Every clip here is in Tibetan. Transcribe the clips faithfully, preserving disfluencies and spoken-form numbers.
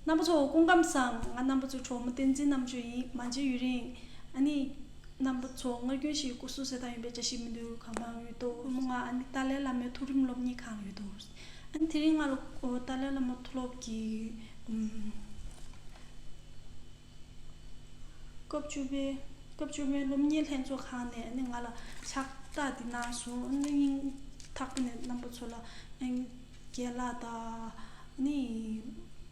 རྣམ་པ་ཚོ་སྐུ་ཁམས་བཟང་། ང་རྣམ་པ་ཚོའི་གྲོགས་མོ་བསྟན་འཛིན་རྣམ་དཔྱོད་ཡིན། མ་མཇལ་ཡུན་རིང་། ཨ་ནི། རྣམ་པ་ཚོ་སྔར་རྒྱུན་བཞིན་སྐུ་གཟུགས་གསལ་ཐང་ཡོད་པའི་བཀྲ་ཤིས་སྨོན་འདུན་གང་མང་ཡོད་དོ། ཁོ་མོ་ང་ཨ་ནི་ཏཱ་ལའི་བླ་མའི་མཐོ་རིམ་སློབ་གཉེར་ཁང་ཡོད་དོ། ཨ་ནི་དེ་རིང་ང་ལ་ཏཱ་ལའི་བླ་མ་མཐོ་སློབ་ཀྱི་ཨུམ། སྐབས་བཅུ་པའི། སྐབས་བཅུ་པའི་སློབ་གཉེར་ལྷན་ཚོགས་ཁང་ནས་ཨ་ནི་ང་ལ་ཕྱག་རྟགས་འདི་གནང་སོང་། ཨ་ནི་སྙིང་ཐག་པ་ནས་རྣམ་པ་ཚོ་ལ་ཨ་ནི་རྒན་ལགས་དང་ཨ་ནི་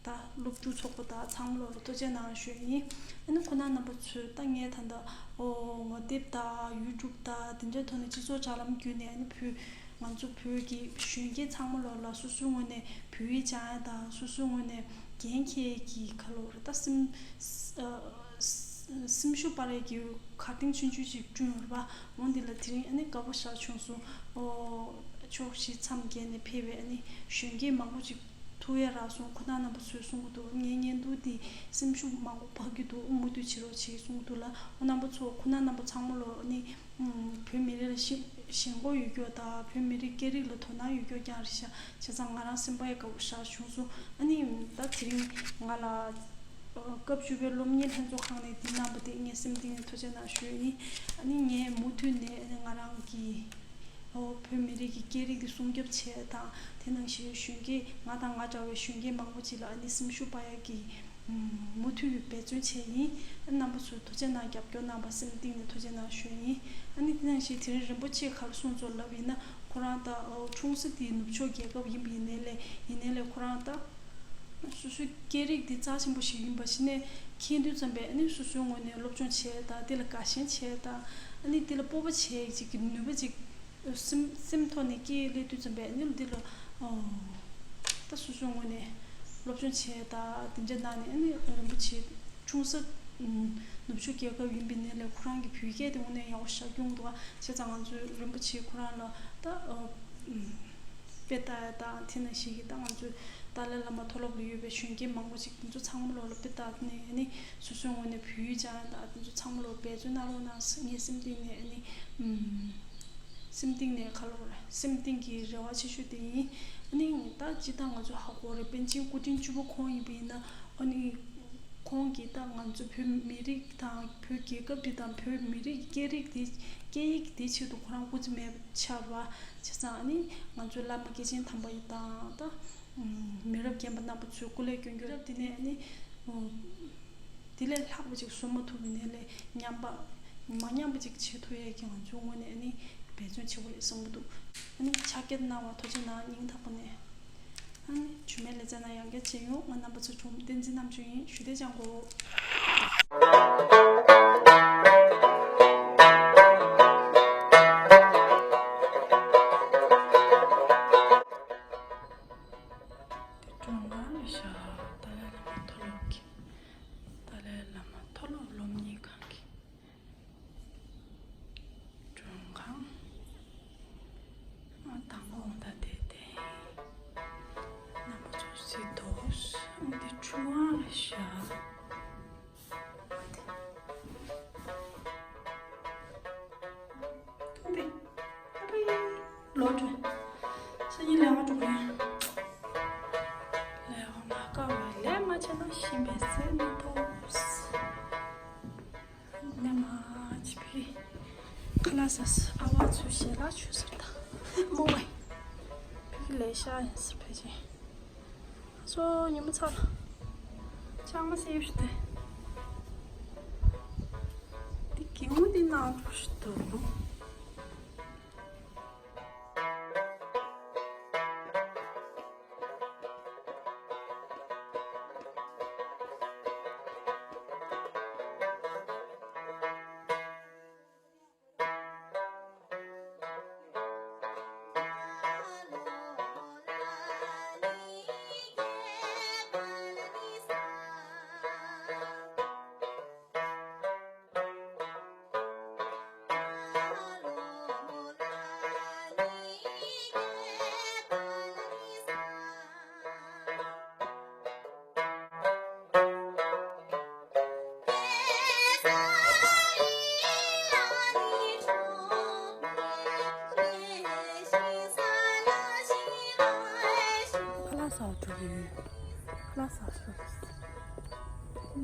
ད་སློབ་ཕྲུག་ཚོགས་པ་དང་ཚང་མ་ལོ་ལ་ཐུགས་རྗེ་གནང་ཞུ་ཡིན། ཨ་ནི་ཁོ་ན་རྣམ་པ་ཚོས་ད་ངས་ད་ལྟ་ཨོ་ངོ་དེབ་དང་ཡུ་ཊུབ་དང་དེ་འདྲའི་ཐོག་ནས་སྤྱི་ཚོགས་དྲ་ལམ་བརྒྱུད་ནས་ཨ་ནི་བོད། ང་ཚོ་བོད་ཀྱི་གཞོན་སྐྱེས་ཚང་མ་ལོ་ལ་སོ་སོའི་ངོས་ནས་བོད་ཡིག་སྦྱང་ཡ་དང་སོ་སོའི་ངོས་ནས་འགན་འཁྱེར་གྱི་ཁ་ལོ་རེ་ད་སེམས་ཨ་སེམས་ཤུགས་སྤར་ཡ་གི་གར་སྟེགས་ཆུང་ཆུང་ཅིག་བསྐྲུན་ཡོད་རེད་པ། འོ་འདི་ལ་དེ་རིང་ཨ་ནི་དགའ་པོ་ཞེ་དྲག་བྱུང་སོང་། ཨོ་ཕྱོགས་བཞི་མཚམས་བརྒྱད་ནས་ཕེབས་པའི་ཨ་ནི་གཞོན་སྐྱེས་མང་པོ་ཅིག་ཐུག་ཡ་རག་སོང་། ཁོ་ན་རྣམ་པ་ཚོས་གསུང་གི་འདུག་ངའི་བརྙན་ཐུང་འདི་སེམས་ཤུགས་མང་པོ་འཕར་གྱི་འདུག་མུ་མཐུད་བྱེད་རོགས་བྱེད་གསུང་གི་འདུག་ལ། ཨོ་རྣམ་པ་ཚོ་ཁོ་ན་རྣམ་པ་ཚང་མ་ལོ་ཨ་ནི། བོད་མི་རིགས་ལ་ཞེན་ཞེན་ཁོག་ཡོད་རྒྱུ་དང་བོད་མི་རིགས་སྐད་རིགས་ལ་དོ་སྣང་ཡོད་རྒྱུ་རྐྱང་རེད་ཤག་བྱས་ཙང་ང་རང་སེམས་པ་ཡང་དགའ་པོ་ཞེ་དྲག་བྱུང་སོང་། ཨ་ནི་ད་དེ་རིང་ང་ལ་སྐབས་བཅུ་པའི་སློབ་གཉེར་ལྷན་ཚོགས་ཁང་ནས་འདི་གནང་བ་དེ་ངས་སེམས་གཏིང་ནས་ཐུགས་རྗེ་གནང་ཞུ་ཡིན། ཨ་ནི་ངས་མུ་མཐུད་ནས་ཨ་ནི་ང་རང་གི་ཨོ་བོད་མི་རིགས་ཀྱི་སྐད་རིགས་འདི་སྲུང་སྐྱོབ་བྱས་དང་དེ་ནང་བཞིན་གཞོན་སྐྱེས་ང་དང་ང་འདྲ་བའི་གཞོན་སྐྱེས་མང་པོ་ཅིག་ལ་ཨ་ནི་སེམས་ཤུགས་སྤར་ཡག་གི་མུ་མཐུད་འབད་བརྩོན་བྱས་ཡིན། རྣམ་པ་ཚོས་ཐུགས་རྗེ་གནང་། རྒྱབ་སྐྱོར་གནང་བ་སེམས་གཏིང་ནས་ཐུགས་རྗེ་གནང་ཞུ་ཡིན། ཨ་ནི་དེ་ནང་བཞིན་དེ་རིང་རིན་པོ་ཆེས་ག་རེ་གསུངས་ཚོད་ལབ་ཡིན་ན། ཁོ་རང་ད་ཨོ་ཁྲུང་སི་དེའི་ནུབ་ཕྱོགས་རྒྱལ་ཁབ་ཡིན་པ་ཡིན་ནའི་ལས་ཡིན་ནའི་ལས་ཁོ་རང་ད་སོ་སོའི་སྐད་རིགས་འདི་རྩ་ཆེན་པོ་ཞིག་ཡིན་པ་ཞིག་ནས་མཁྱེན་དུས་ཙམ་པས་ཨ་ནི་སོ་སོའི་ངོས་ནས་སློབ་སྦྱོང་བྱས་དང་དེ་ལ་དགའ་ཞེན་བྱས་དང་ཨ་ནི་དེ་ལ་སྤོབས་པ་བྱས་ཅིག་གི་ནུས་པ་ཅིག་སེམས་སེམས་ཐོག་ནས་སྐྱེས་སླེབས་དུས་ཙམ་པས་ཨ་ནི་འདི་ལ་ཨོ་ད་སོ་སོའི་ངོས་ནས་སློབ་སྦྱོང་བྱས་དང་དེ་འདྲ་གནང་ནས་ཨ་ནི་རིན་པོ་ཆེ་ཁྲུང་ས་ནུབ་ཕྱོགས་རྒྱལ་ཁབ་ཡིན་པའི་ནས་ལས་ཁོ་རང་གི་བོད་སྐད་དེ་དངོས་གནས་ཡག་པོ་ཞེ་དྲག་སྐྱོང་འདུག་ཨ། བྱས་ཙང་ང་ཚོའི་རིན་པོ་ཆེ་ཁོ་རང་ལ་ད་ཨོ་དཔེ་ལྟ་ཡ་དང་དེ་ནང་བཞིན་གྱི་ད་ང་ཚོའི་ཏཱ་ལའི་བླ་མ་མཐོ་སློབ་ལ་ཡོད་པའི་གཞོན་སྐྱེས་མང་པོ་ཅིག་དེ་ཚོ་ཚང་མ་ལོ་ལ་དཔེ་ལྟ་ནས་ཨ་ནི་སོ་སོའི་ངོས་ནས་བོད་ཡིག་སྦྱང་ཡ་དང་དེ་ཚོ་ཚང་མ་ལོ་འབད་བརྩོན་གནང་རོགས་གནང་ངས་སེམས་གཏིང་ནས་ཨ་ནི་ཨུམ། སེམས་གཏིང་ནས་ཁ་ལོ་ར་སེམས་གཏིང་གི་རེ་བ་ཆེ་ཤོས་དེ་ཡིན། ཨ་ནི་ད་སྤྱིར་བཏང་ང་ཚོ་ཧ་གོ་རེད། པཎ་ཆེན་སྐུ་ཕྲེང་བཅུ་པ་ཁོང་ཡིན་པ་ཡིན་ན་ཨ་ནི་ཁོང་གིས་ད་ང་ཚོ་བོད་མི་རིགས་དང་བོད་རྒྱལ་ཁབ་འདི་དང་བོད་མི་རིགས་སྐད་རིགས་འདི་སྐད་ཡིག་འདི་ཆེད་དུ་ཁོ་རང་སྐུ་ཚེ་མེད་པ་ཆགས་པ་བྱས་ཙང་ཨ་ནི་ང་ཚོའི་བླ་མ་སྐྱེས་ཆེན་དམ་པ་ཡི་དང་ད་མི་རབས་རྒན་པ་རྣམ་པ་ཚོའི་སྐུ་ལས་སྐྱོན་གྱི་རབས་འདི་ནས་ཨ་ནི། དེ་ལས་ལྷག་པ་ཅིག་བཟོ་མ་ཐུབ་པའི་ནས་ལས་ཉམས་པ་མ་ཉམས་པ་ཅིག་བྱེད་ཐུབ་ཡས་ཀྱི་ང་ཚོའི་ངོས་ནས་ཨ་ནི་འབད་བརྩོན་བྱེད་དགོས་རེད་བསམ་གྱི་འདུག་ཨ་ནི་ཕྱག་འཁྱེར་གནང་བ་ཐུགས་རྗེ་གནང་། སྙིང་ཐག་པ་ནས། ཨ་ནི་རྗེས་མའི་ལེ་ཚན་ནང་ཡང་བསྐྱར་མཇལ་ཡོང་། ང་རྣམ་པ་ཚོ་གྲོགས་མོ་བསྟན་འཛིན་རྣམ་དཔྱོད་ཡིན། ཞུ་བདེ་ཅང་གོ། དེ་གྲོང་ཁ་ལ་ཤ་ཏཱ་ལའི་བླ་མ་མཐོ་སློབ་ཀྱི། ཏཱ་ལའི་བླ་མ་མཐོ་སློབ་སློབ་གཉེར་ཁང་གི་མགྲོན་ཁང་། ཨ་དང་པོ་འོང་ད་དེ་དེ། རྣམ་པ་ཚོ་གཟིགས་དོ། ཨ་འདི་ཆུ་དབང་རེད་ཤག་ཐུག་དེ། ཨ་པའི། ལོ་དྲོན། སང་ཉིན་ལས་ཀ་འགྲོ་གི་ཡིན། ལས་ཀ་མ་དཀའ་བའི་ལས་མ་བྱས་ན་ཤི་བའི་ཟས་མི་ཐོབ། ནས་མ་ཅི་ཕི། ཁ་ལག་ཟ་ས་ཨ་བ་ཚོས་ཞལ་ལག་མཆོད་ཟེར་ད། མོ་བས། ཕི་ལས་ཤ་ཡིན་ཟེར་ཕལ་ཆེར། སོ་ཉི་མ་ཚར། ཅང་མ་སེ་ཡོད་ཤི་ཏེ། འདི་གི་འུ་འདི་ནང་འགྲོ་ཤི་འདུག་ཁ་ལག་ཟ་བ་འགྲོ་གི་ཡོད། ཁ་ལག་ཟ་བ་འགྲོ་གི་ཡོད། དེ་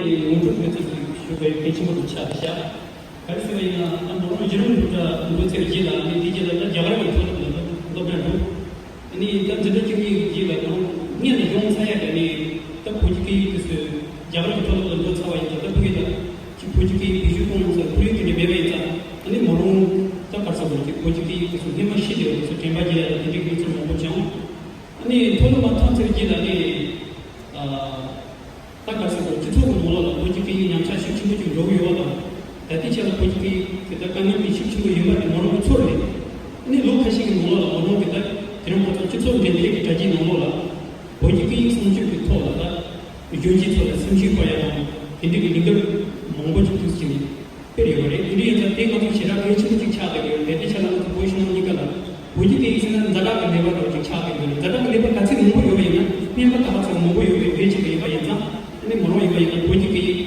ནི་ངོ་སྤྲོད་དཔེ་མཚོན་ཞུ་བའི་གལ་ཆེན་པོ་དུ་ཆགས་བཞག་ག་རེ་ཟེར་བ་ཡིན་ན། ཨ་མོ་རང་རྒྱལ་ཡོངས་སློབ་གྲྭ་འགོ་ཚུགས་རྗེས་ལ་ནི་དེ་རྗེས་ལ་ད་རྒྱ་གར་གྱི་མཐོ་སློབ་ལ་སློབ་གྲྭ་འགྲོ། ཨ་ནི་ད་འཛིན་གྲྭ་བཅུ་གཉིས་རྗེས་ལ་ཁོང་སྔོན་ལ་ཡོང་ཚར་ཡ་དེ་ནི་ད་བོད་ཀྱི་སྐད་ཡིག་དེ་ཚོ་རྒྱ་གར་གྱི་མཐོ་སློབ་ལ་འགྲོ་ཚར་བ་ཡིན་ཙང་། ད་ཕ་གི་ད་ཅིག་བོད་ཀྱི་སྐད་ཡིག་བེད་སྤྱོད་གཏོང་ཡོང་ས་ཁོར་ཡུག་དེ་འདྲ་མེད་པ་ཡིན་ཙང་། ཨ་ནི་མོ་རང་ད་ག་རེ་ཟེར་དགོས་རེད། ཅིག་བོད་ཀྱི་སྐད་ཡིག་དེ་ཚོ་སྔོན་མ་ཤེས་བསྡད་པ་དེ་ཚོ་དྲན་པ་བརྗེད་ཡ་ད་དེ་འདྲའི་གནས་ཚུལ་མང་པོ་བྱུང་། ཨ་ནི་མཐོ་སློབ་མ་ཐོན་ཚར་རྗེས་ལ་ནི་ཨ། ད་ག་རེ་ཟེར་དགོས། སྤྱི་ཚོགས་ཀྱི་ནང་ལོགས་ལ་བོད་ཀྱི་སྐད་ཡིག་ཉམས་ཆག་ཤུགས་ཆེན་པོ་ཅིག་འགྲོ་གི་ཡོད་པ་དང་། ད་ལྟའི་ཆ་ལ་བོད་ཀྱི་སྐད་ཡིག་དེ་ད་དཀའ་ངལ་དེ་ཤུགས་ཆེན་པོ་ཡོད་པ་དེ་མོ་རང་གི་ཚོར་རེད། ཨ་ནི་ལོ་ཁ་ཤས་ཀྱི་ནང་ལོགས་ལ་མོ་རང་གི་ད་དེ་རིང་ཁོ་ཚོ་སྤྱི་ཚོགས་འབྲེལ་མཐུད་ཀྱི་དྲ་རྒྱའི་ནང་ལོགས་ལ་བོད་ཀྱི་སྐད་ཡིག་སྲུང་སྐྱོབ་ཀྱི་ཐོག་ལ་ད་གཞོན་སྐྱེས་ཚོ་ལ་སེམས་ཤུགས་སྤར་ཡ་དང་། དེ་འདྲའི་གི་ལས་འགུལ་མང་པོ་ཅིག་བཙུགས་ཀྱིན་སྤེལ་ཡོད་པ་རེད། དེ་འདྲ་ཡིན་ཙང་དེ་ང་ཚོ་ཞེ་དྲག་གལ་ཆེན་པོ་ཅིག་ཆགས་བསྡད་ཀྱི་ཡོད་རེད། དེ་ཆ་ལ་ང་ཚོ་བོད་ཕྱི་ནང་གཉིས་ཀ་ལ་བོད་ཀྱི་སྐད་ཡིག་ཟེར་ན་ཛ་དྲག་གི་ནུས་པ་འདྲ་བོ་ཅིག་ཆགས་བསྡད་ཀྱི་ཡོད་རེད། ཛ་དྲག་གི་ནུས་པ་ག་ཚད་མང་པོ་ཡོད་པ་ཡིན་ན། སྨན་པ་ད་ག་ཚོད་མང་པོ་ཡོད་པའི་གནས་ཅིག་ལ་ཡིན་པ་ཡིན་ཙང་། ཨ་ནི་མོ་རང་ཡིན་པ་ཡིན་ན་བོད་ཀྱི་སྐད་ཡིག་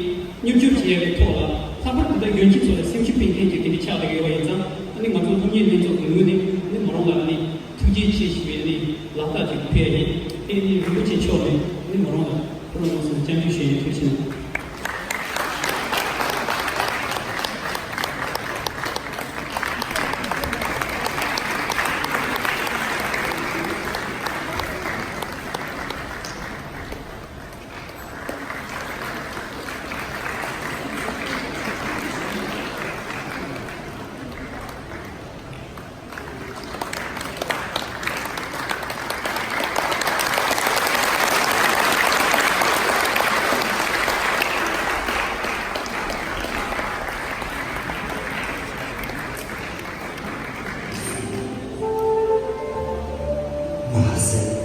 མྱུར་སྐྱོབ་བྱེད་ཡག་གི་ཐོག་ལ། ལྷག་པར་དུ་ད་གཞོན་སྐྱེས་ཚོ་ལ་སེམས་ཤུགས་སྤེལ་མཁན་གྱི་དེ་འདྲ་ཆགས་བསྡད་ཀྱི་ཡོད་པ་ཡིན་ཙང་། ཨ་ནི་ང་ཚོ་སློབ་གཉེར་ལྷན་ཚོགས་ཀྱི་ངོས་ནས་ཨ་ནི་མོ་རང་ལ་ཨ་ནི་ཐུགས་རྗེ་ཆེ་ཞུ་བའི་ཨ་ནི་ལག་རྟགས་ཅིག་ཕུལ་ཡ་ཡིན། དེ་ནི་རིན་པོ་ཆེ་མཆོག་ནས་ཨ་ནི་མོ་རང་ལ་ཁོ་རང་ཚོ་སྐྱབས་འཇུག་ཞུ་ཡ་ཡིན། ཐུགས་རྗེ་ཆེ་གནང་། མ་ཟད།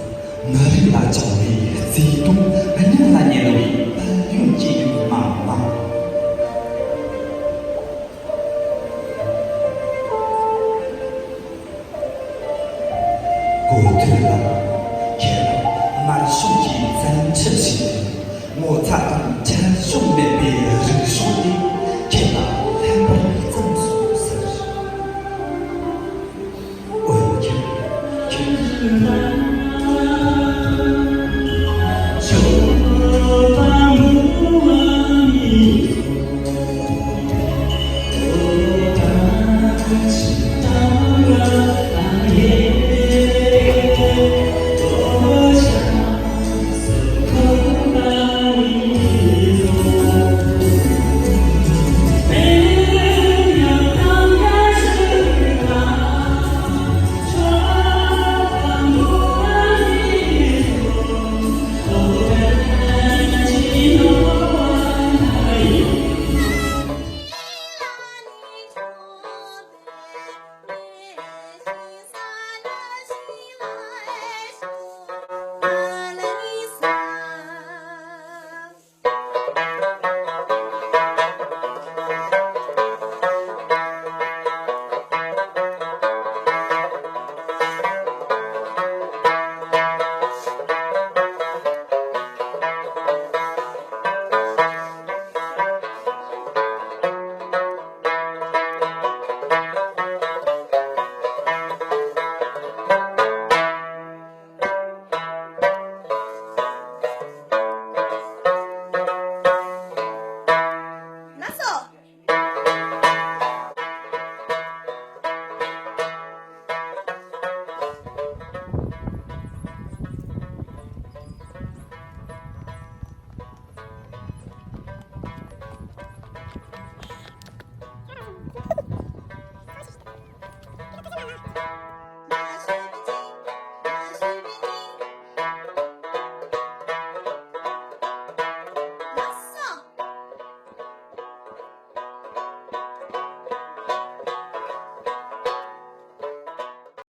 མི་རིགས་ལ་བཅངས་པའི་བརྩེ་དུང་སྙིང་ལ་ཉར་བའི་དཔལ་ཡོན་གྱི་མ་འོངས་པ། གོ་ཐོས་ལ་ཁྱེད་དམར་གཞུང་གིས་བཙན་ཁྲིད་བྱས་ཏེ། ངོ་ཚ་དང་ཁྲེལ་གཞུང་མེད་